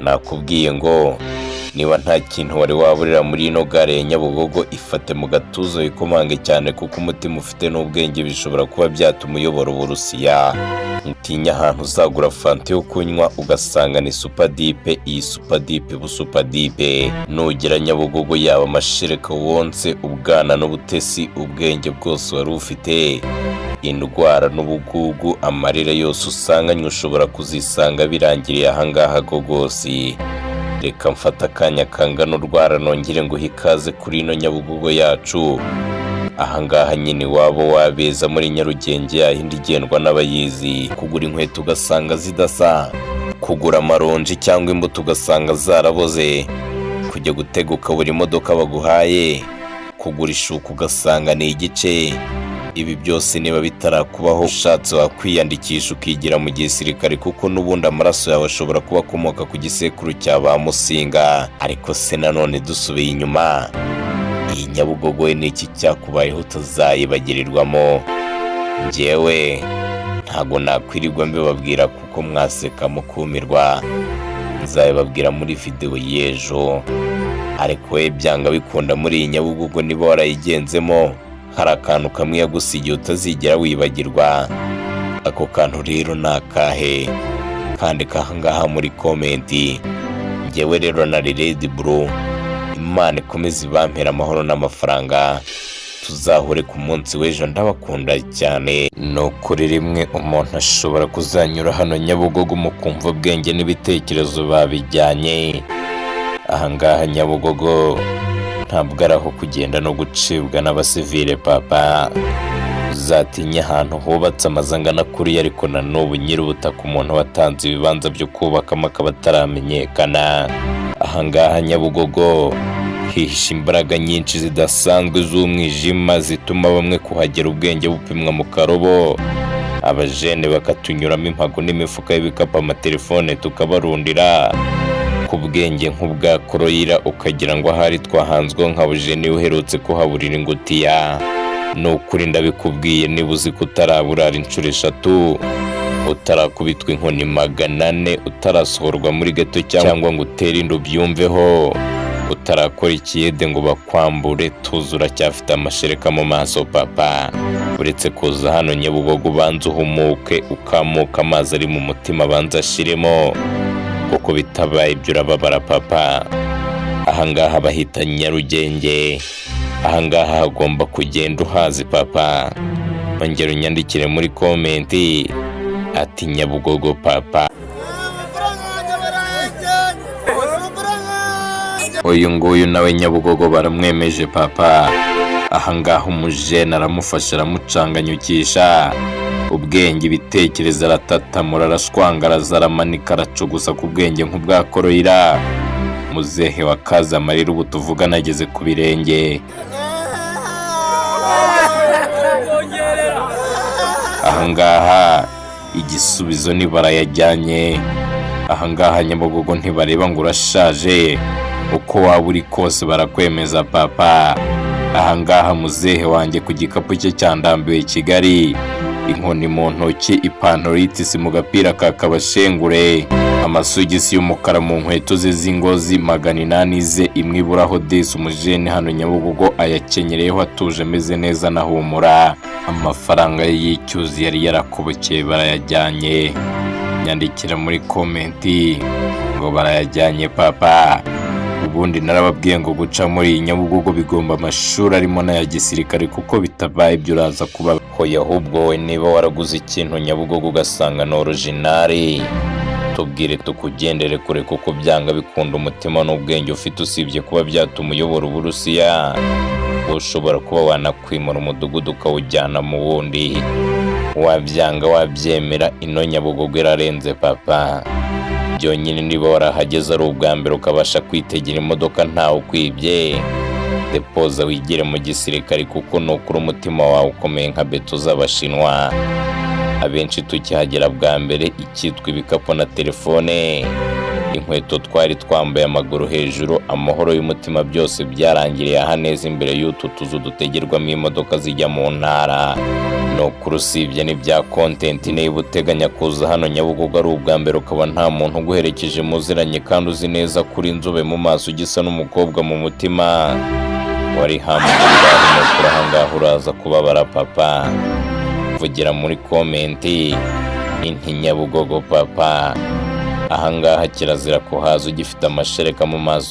Nakubwiye ngo niba nta kintu wari waburira muri ino gare ya Nyabugogo, ifate mu gatuza wikomange cyane, kuko umutima ufite n'ubwenge bishobora kuba byatuma uyobora Uburusiya. Utinya ahantu uzagura fanta yo kunywa ugasanga ni Super Dip. Iyi Super Dip bu Super Dip nugera Nyabugogo, yaba amashereka wonse, ubwana n'ubutesi, ubwenge bwose wari ufite, indwara n'ubugugu, amarira yose usanganywe ushobora kuzisanga birangiriye ahangaha gogosi. Reka mfate akanya kangana urwara nongere nguhe ikaze kuri ino Nyabugogo yacu. Ahangaha nyine waba wabeza muri Nyarugenge, yahindi igendwa n'abayizi. Kugura inkweto ugasanga zidasa, kugura amaronji cyangwa imbuto ugasanga zaraboze, kujya gutega ukabura imodoka baguhaye, kugura ishuka ugasanga ni igice. Ibi byose niba bitarakubaho, ushatse wakwiyandikisha ukigira mu gisirikare, kuko n'ubundi amaraso yawe ashobora kuba akomoka ku gisekuru cya ba Musinga. Ariko se nanone dusubiye inyuma, iyi Nyabugogo we ni iki cyakubayeho utazayibagirirwamo? Njyewe ntabwo nakwirirwa mbibabwira kuko mwaseka mukumirwa. Nzabibabwira muri videwo y'ejo. Ariko we byanga bikunda, muri iyi Nyabugogo niba warayigenzemo, hari akantu kamwe yagusigiye utazigera wibagirwa. Ako kantu rero ni akahe? Kandika ahangaha muri comment. Njyewe rero na Red Blue, Imana ikomeze ibampera amahoro n'amafaranga, tuzahure ku munsi w'ejo. Ndabakunda cyane. Ni ukuri rimwe umuntu ashobora kuzanyura hano Nyabugogo mukumva ubwenge n'ibitekerezo babijyanye. Ahangaha Nyabugogo ntabwo ari aho kugenda no gucibwa n'abasivile papa. Uzatinye ahantu hubatse amazu angana kuriya, ariko na n'ubu nyir'ubutaka, umuntu watanze ibibanza byo kubakamo, akaba ataramenyekana. Ahangaha Nyabugogo hihishe imbaraga nyinshi zidasanzwe z'umwijima, zituma bamwe kuhagera ubwenge bupimwa mu karobo, abajene bakatunyuramo impago n'imifuka y'ibikapu, amatelefone tukabarundira ku bwenge nk'ubwa koroyira, ukagira ngo ahari twahanzweho nka bujeni uherutse kuhaburira ingutiya. Ni ukuri ndabikubwiye, niba uzi ko utaraburara inshuro 3, utarakubitwa inkoni 400, utarasohorwa muri gato cyangwa ngo utere inda ubyumveho, utarakora ikiyede ngo bakwambure, tuzi uracyafite amashereka mu maso papa. Uretse kuza hano Nyabugogo, ubanza uhumuke, ukamuka amazi ari mu mutima abanza ashiremo, kuko bitabaye ibyo urababara papa. Ahangaha bahita Nyarugenge, ahangaha hagomba kugenda uhazi papa. Ongera unyandikire muri comment ati "Nyabugogo papa". Amafaranga yanjye barayajyanye, amafaranga yanjye. Uyu nguyu nawe Nyabugogo baramwemeje papa. Ahangaha umujene aramufasha, aramucanganyukisha ubwenge, ibitekerezo aratatamura, arashwangaraza, aramanika, aracugusa ku bwenge nk'ubwa koroyira. Muzehe wa kaza amarira, ubu tuvugana ageze ku birenge. Ahangaha igisubizo ni barayajyanye. Ahangaha Nyabugogo ntibareba ngo urashaje, uko waba uri kose barakwemeza papa. Ahangaha muzehe wanjye ku gikapu cye cyandambiwe Kigali, inkoni mu ntoki, ipantaro y'itisi mu gapira ka kabashengure, amasogisi y'umukara mu nkweto ze z'ingozi 800 ze, imwe iburaho desi. Umujene hano Nyabugogo ayakenyereyeho atuje, ameze neza, anahumura. Amafaranga ye y'icyuzi yari yarakobokeye barayajyanye. Nyandikira muri comment ngo "Barayajyanye papa". Ubundi narababwiye ngo guca muri iyi Nyabugogo bigomba amashuri arimo n'aya gisirikare, kuko bitabaye ibyo uraza kuba hoya. Ahubwo wowe niba waraguze ikintu Nyabugogo ugasanga ni original, tubwire tukugendere kure, kuko byanga bikunda umutima n'ubwenge ufite, usibye kuba byatuma uyobora Uburusiya, ushobora kuba wanakwimura umudugudu ukawujyana mu wundi. Wabyanga wabyemera, ino Nyabugogo irarenze papa. Byonyine niba warahageze ari ubwa mbere, ukabasha kwitegera imodoka ntawe ukwibye, depoza wigire mu gisirikare, kuko nukuri umutima wawe ukomeye nka beto z'Abashinwa. Abenshi tukihagera bwa mbere, icyitwa ibikapu na telefone, inkweto twari twambaye amaguru hejuru, amahoro y'umutima, byose byarangiriye aha neza imbere y'utu tuzu dutegerwamo imodoka zijya mu ntara. Ni ukuri, usibye n'ibya content, niba uteganya kuza hano Nyabugogo ari ubwa mbere, ukaba nta muntu uguherekeje muziranye, kandi uzi neza kuri inzobe mu maso, ugisa n'umukobwa mu mutima, wari hamwe, ni ukuri ahangaha uraza kubabara papa. Vugira muri comment inti "Nyabugogo papa". Ahangaha kirazira kuhaza ugifite amashereka mu maso.